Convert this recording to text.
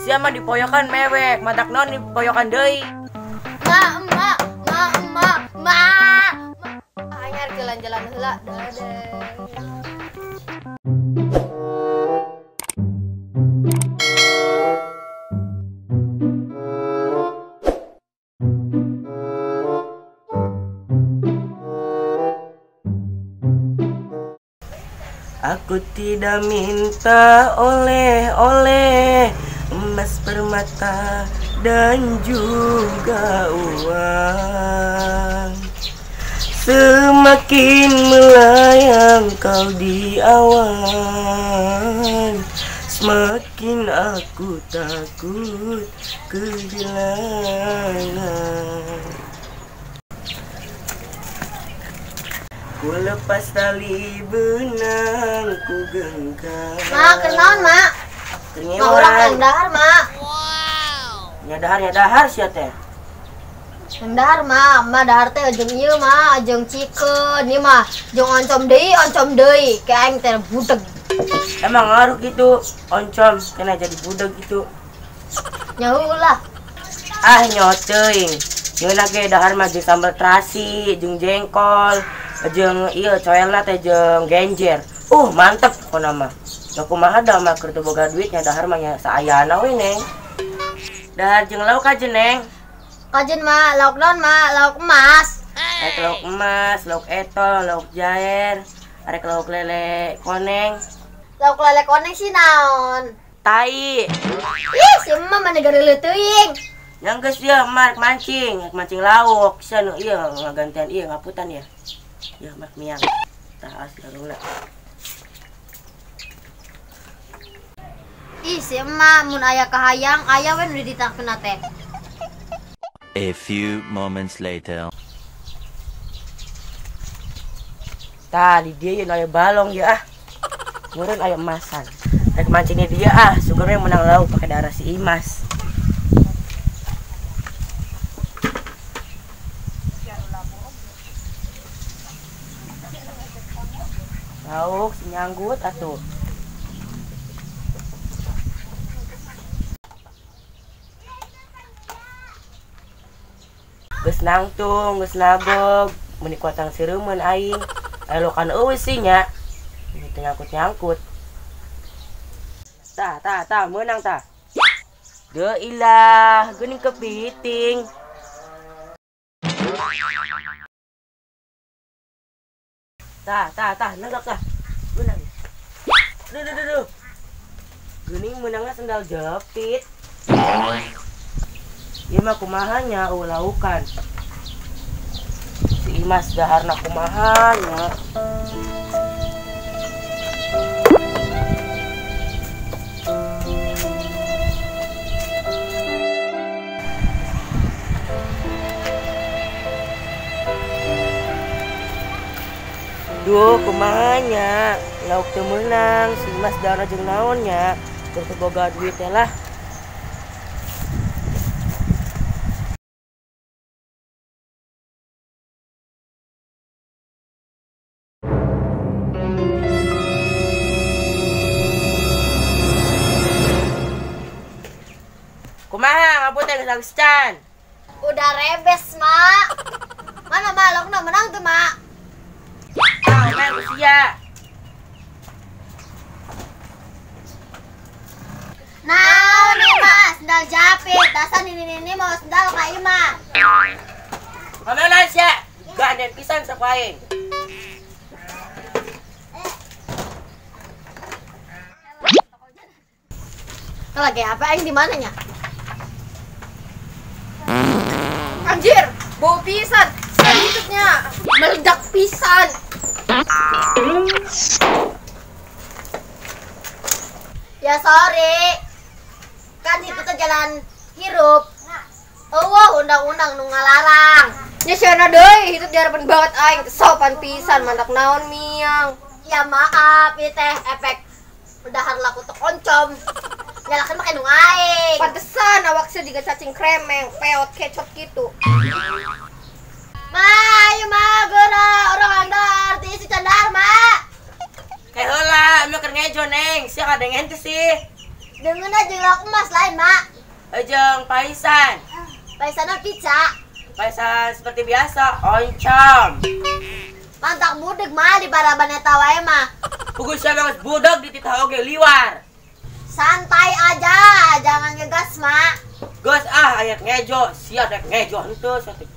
Sia mah dipoyokan mewek, matak naon dipoyokan deui. Ma, ma, ma, ma, ma. Anyar jalan-jalan heula, dadah. Aku tidak minta oleh-oleh emas permata dan juga uang. Semakin melayang kau di awan, semakin aku takut kehilangan. Ku lepas tali benang, ku genggam. Ma, kenaon, Ma? Ma, urang yang dahar, Ma. Wow. Nyadahar sia teh. Yang dahar, Ma. Ma dahar teh jeung ieu, Ma, jeung chicken. Ieu mah jeung oncom deui, kayak aing teh budeg. Emang ngaruh gitu, oncom kena jadi budeg gitu. Nyahu lah. Ah, nyoteuing. Ngeunah ge dahar mah jeung sambal terasi, jeung jengkol, jeung ieu coelna teh jeung genjer. Mantep pokona mah. Da kumaha da mah keur teu boga duit nya dahar mah nya saayana we, Neng. Dahar jeung lauk aja, Neng. Kajen mah lauk naon, Ma? Lauk emas. Arek lauk emas, lauk etol, lauk jair, arek lauk lele koneng. Lauk lele koneng sih naon? Tai. Ih, si emak mah gareuleuh teuing. Yang geus ieu mah rek mancing lauk. Sia nu ieu ngagantian ieu ngaputan ya. Ya mak miang. Tah asli haruna. Ih, si emak mun aya kahayang aya we nu ditakkeuna teh. A few moments later. Tah di dieu aya balong ya ah. Meureun aya emasan. Rek mancingnya dia ah, sugan we menang lauk pake darah si Imas. Lauk si nyanggut atuh. Geus nangtung, geus nabog, meuni kuatang sireumeun aing. Aya lokan eueuh sih nya. Ini teh nyangkut-nyangkut. Tah, tah, tah, meunang tah. Deuh ilah, geuning kepiting. Tah, tah, tah, nenggak tah. Meunang. Duh, duh, duh, duh. Geuning meunangna sendal jepit. Ieu mah kumaha nya eueuh laukan. Si Imas daharna kumaha nya. Duh, kumaha nya? Lauk teu meunang, si Imas daharna jeung naon nya? Keur teu boga duit teh lah. Kumaha ngapunten geus can. Udah rebes, Ma. Mana Ma laukna menang tuh, Ma? Ah, main usia. Nah, nih Ma, sendal japit. Dasar ini mau sendal ka Ima. Pameunan sia. Ganden pisan sok aing. Lagi apa aing di mananya? Anjir, bau pisan. Selanjutnya meledak pisan. Ya sorry. Kan itu tuh jalan hirup. Eueuh undang-undang nu ngalarang. Nya siana deui, hidup dihareupeun banget aing. Sopan pisan mantak naon miang. Ya maaf, ieu teh efek dahar laku teu oncom. Nyalakan make nu aing. Pantesan awak sia jiga cacing kremeng, peot kecot gitu. Ma, ayo ma, geura urang hayang dahar ti isi can dahar, Ma. Kayak heula, emang keur ngejo, Neng. Sia kadengen teu sih? Deungeunna jeung lauk emas lain, Mak. Jeung paisan. Paisanna pica. Paisan seperti biasa, oncom. Mantak budeg mah di paraban eta wae mah. Puguh sia geus budeg dititah oge liwar. Santai aja, jangan ngegas, Mak. Geus ah aya ngejo, sia rek ngejo henteu sia teh.